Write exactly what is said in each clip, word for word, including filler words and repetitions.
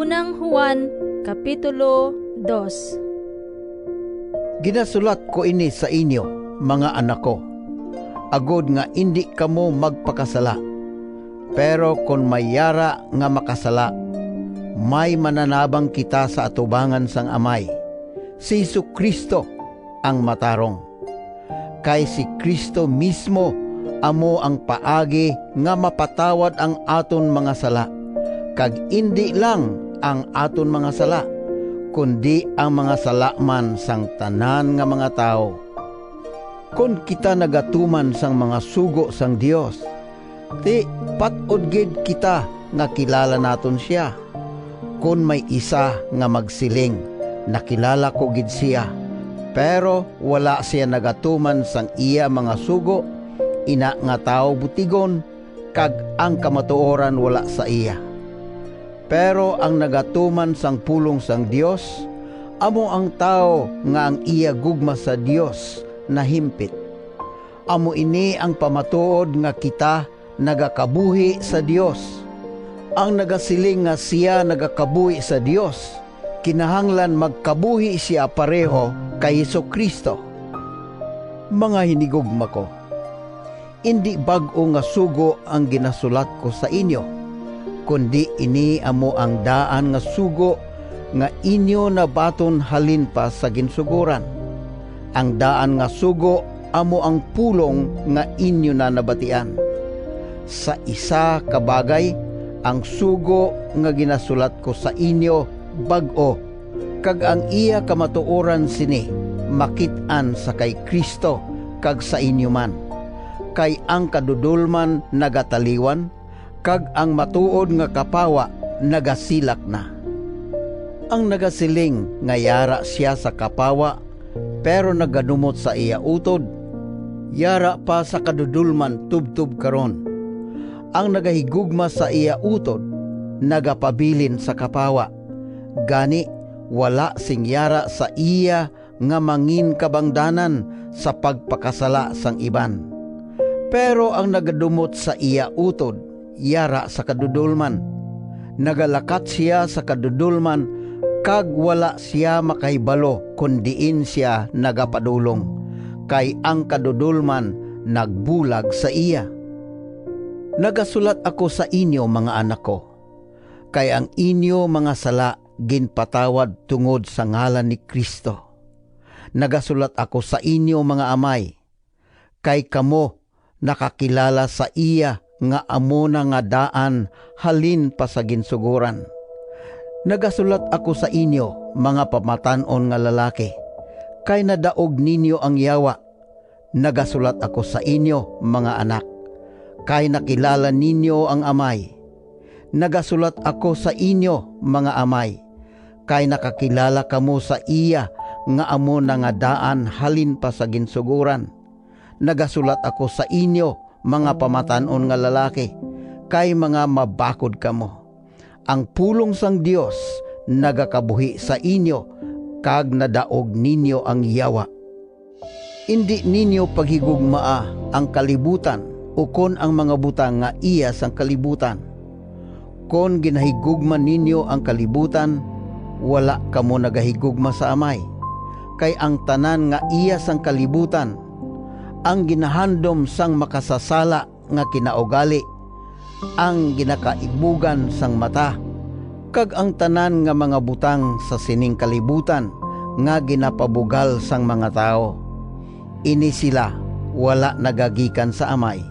Unang Juan, Kapitulo dos. Ginasulat ko ini sa inyo, mga anak ko, agod nga indi kamo magpakasala. Pero kon may yara nga makasala, may mananabang kita sa atubangan sang Amay, si Jesu-Cristo, ang matarong. Kay si Cristo mismo amo ang paagi nga mapatawad ang aton mga sala, kag indi lang ang aton mga sala, kundi ang mga sala man sang tanan nga mga tawo. Kon kita nagatuman sang mga sugo sang Dios, ti pat-od gid kita nga kilala naton sia. Kon may isa nga magsiling, "Nakilala ko gid sia," pero wala sia nagatuman sang iya mga sugo, ina nga tawo butigon, kag ang kamatuoran wala sa iya. Pero ang nagatuman sang pulong sang Dios amo ang tawo nga ang iya gugma sa Dios nahimpit. Amo ini ang pamatuod nga kita nagakabuhi sa Dios. Ang nagasiling nga sia nagakabuhi sa Dios, kinahanglan magkabuhi sia pareho kay Jesu-Cristo. Mga hinigugma ko, indi bag-o nga sugo ang ginasulat ko sa inyo, kundi ini amo ang daan nga sugo nga inyo nabaton halin pa sa ginsugoran. Ang daan nga sugo amo ang pulong nga inyo na nabatian. Sa isa ka bagay, ang sugo nga ginasulat ko sa inyo bag-o, kag ang iya kamatuoran sini makit-an sa kay Cristo kag sa inyo man. Kay ang kadudolman nagataliwan, kag ang matuod nga kapawa nagasilak na. Ang nagasiling nga yara sia sa kapawa, pero nagadumot sa iya utod, yara pa sa kadudolman tubtob karon. Ang nagahigugma sa iya utod nagapabilin sa kapawa, gani wala sing yara sa iya nga manginkabangdanan sa pagpakasala sang iban. Pero ang nagadumot sa iya utod yara sa kadudolman. Nagalakat sia sa kadudolman, kag wala sia makahibalo kon diin sia nagapadulong, kay ang kadudolman nagbulag sa iya. Nagasulat ako sa inyo, mga anak ko, kay ang inyo mga sala ginpatawad tungod sa ngalan ni Cristo. Nagasulat ako sa inyo, mga amay, kay kamo nakakilala sa iya nga amo na nga daan halin pa sa ginsugoran. Nagasulat ako sa inyo, mga pamatan-on nga lalaki, kay nadaog ninyo ang Yawa. Nagasulat ako sa inyo, mga anak, kay nakilala ninyo ang Amay. Nagasulat ako sa inyo, mga amay, kay nakakilala kamo sa iya nga amo na nga daan halin pa sa ginsugoran. Nagasulat ako sa inyo, mga pamatan-on nga lalaki, kay mga mabakod kamo. Ang pulong sang Dios nagakabuhi sa inyo, kag nadaog ninyo ang Yawa. Indi ninyo paghigugmaa ang kalibutan ukon ang mga butang nga iya sang kalibutan. Kon ginahigugma ninyo ang kalibutan, wala kamo nagahigugma sa Amay, kay ang tanan nga iya sang kalibutan, ang ginahandom sang makasasala nga kinaugali, ang ginakaibugan sang mata, kag ang tanan nga mga butang sa sining kalibutan nga ginapabugal sang mga tawo. Ini sila wala nagagikan sa Amay,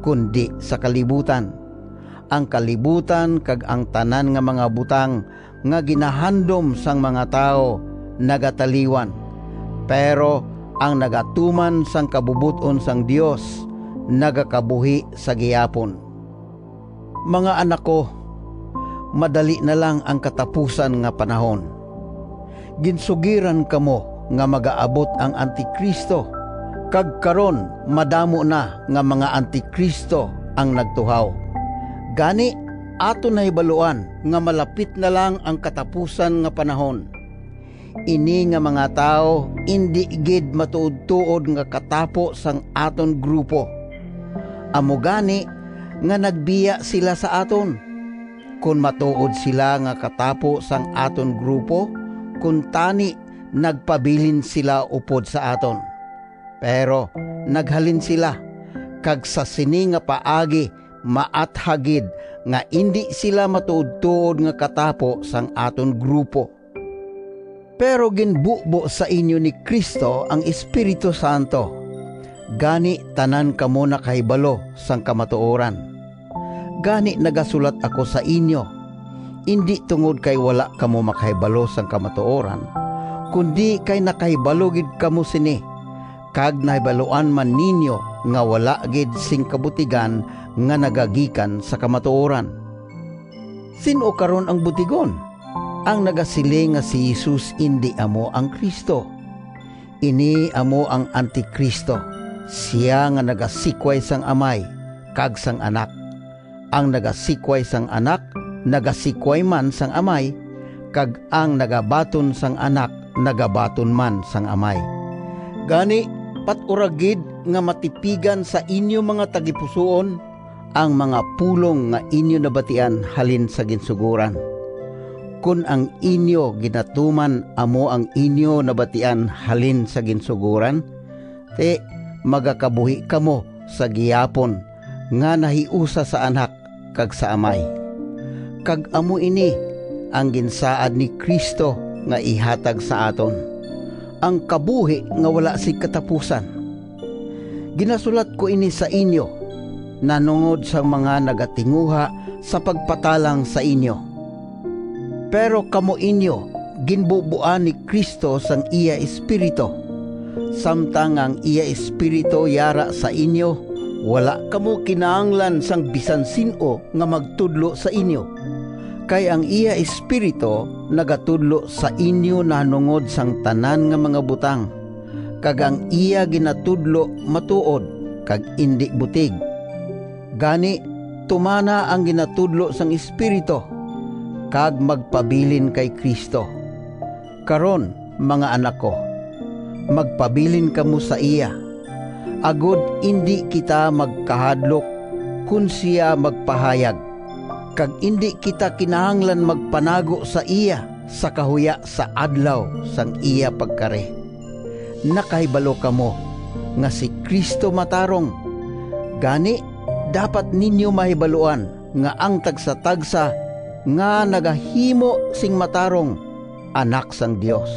kundi sa kalibutan. Ang kalibutan kag ang tanan nga mga butang nga ginahandom sang mga tawo nagataliwan, pero ang nagatuman sang kabubot-on sang Dios nagakabuhi sa gihapon. Mga anak ko, madali na lang ang katapusan nga panahon. Ginsugiran kamo nga magaabot ang Antikristo, kag karon madamo na nga mga antikristo ang nagtuhaw. Gani, aton nahibaluan nga malapit na lang ang katapusan nga panahon. Ini nga mga tawo indi gid matuod-tuod nga katapo sang aton grupo. Amo gani nga nagbiya sila sa aton. kon matuod sila nga katapo sang aton grupo, kuntani nagpabilin sila upod sa aton. Pero naghalin sila, kag sa sini nga paagi maathag gid nga indi sila matuod-tuod nga katapo sang aton grupo. Pero ginbubo sa inyo ni Cristo ang Espiritu Santo, gani tanan kamo nakahibalo sang kamatuoran. Gani nagasulat ako sa inyo, indi tungod kay wala kamo makahibalo sang kamatuoran, kundi kay nakahibalo gid kamo sini, kag nahibaluan man ninyo nga wala gid sing kabutigan nga nagagikan sa kamatuoran. Sin-o karon ang butigon? Ang nagasiling nga si Jesus indi amo ang Cristo. Ini amo ang Antikristo, sia nga nagasikway sang Amay kag sang Anak. Ang nagasikway sang Anak nagasikway man sang Amay, kag ang nagabaton sang Anak nagabaton man sang Amay. Gani, pat-ura gid nga matipigan sa inyo mga tagipusoon ang mga pulong nga inyo nabatian halin sa ginsugoran. Kon ang inyo ginatuman amo ang inyo nabatian halin sa ginsugoran, ti magakabuhi kamo sa gihapon nga nahiusa sa Anak kag sa Amay. Kag amo ini ang ginsaad ni Cristo nga ihatag sa aton, ang kabuhi nga wala sing katapusan. Ginasulat ko ini sa inyo, nanungod sang mga nagatinguha sa pagpatalang sa inyo. Pero kamo inyo, ginbubuan ni Cristo sang iya Espiritu. Samtang ang iya Espiritu yara sa inyo, wala kamo kinahanglan sang bisan sin-o nga magtudlo sa inyo. Kay ang iya Espiritu nagatudlo sa inyo nahanungod sang tanan nga mga butang, kag ang iya ginatudlo matuod kag indi butig. Gani, tumana ang ginatudlo sang Espiritu, kag magpabilin kay Cristo. Karon, mga anak ko, magpabilin kamo sa iya, agod indi kita magkahadlok kon sia magpahayag, kag indi kita kinahanglan magpanago sa iya sa kahuya sa adlaw sang iya pagkari. Nakahibalo kamo nga si Cristo matarong. Gani, dapat ninyo mahibaluan nga ang tagsa-tagsa nga nagahimo sing matarong, anak sang Dios.